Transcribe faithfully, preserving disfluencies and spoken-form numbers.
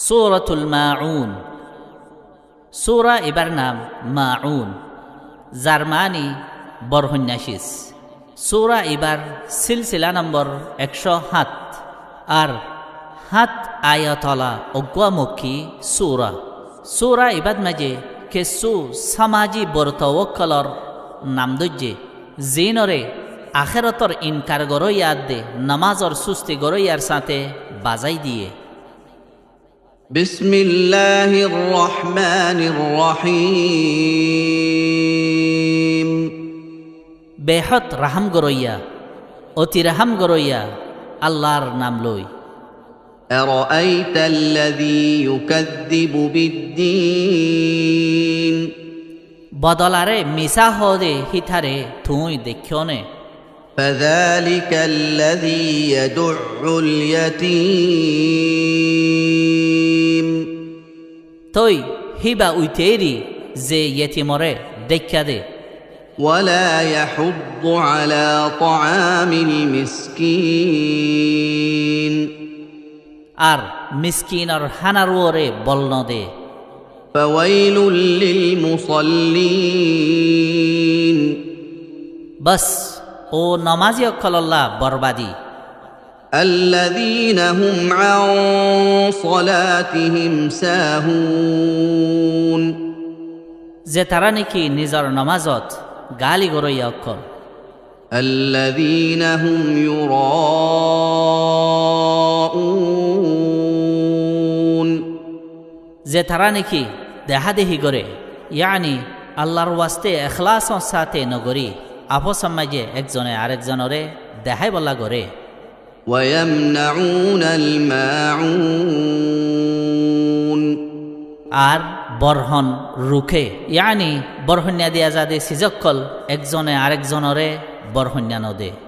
Suratul Maun. Sura ibar nam Maun, zar maáni borhoinna sis. Sura ibar silsila nombor ekcó hát, ar hát ayat ola uggúa Mokki sura. Sura ibar maze kessú samaji bortou ókkolor nam dóijje, ziínore akérotor inkar goróiya adde nomazor susti goróiyar sáñte bazái diye. بسم الله الرحمن الرحيم. Behód rahám goróiya, oti rahám goróiya Allar nam loi. أرأيت الذي يكذب بالدين. Bodolaré misá hoóde hítare tuñí deikkó né? فذلك الذي يدع اليتيم. Tói híba uitéri ze yetimoré dheikká de. ولا يحض على طعام المسكين. Ar miskinor hánar uore bol no de. فويل للمصلين. Bas, ó nomazi ókkololla borbadi. الذين هم عن صلاتهم ساهون. Ze tará néki nizor nomazot gáli goróiya ókkol. الذين هم يراءون. Ze tará néki dehádehi goré, yaáni Allar wasté ekhlasor sáñte nogorí, afosor maze ekzone arekzonoré deháibolla goré. ويمنعون الماعون. Ar borhon ruké, yaáni borhoinna diya zade siz ókkol ekzone arekzonoré borhoinna no de.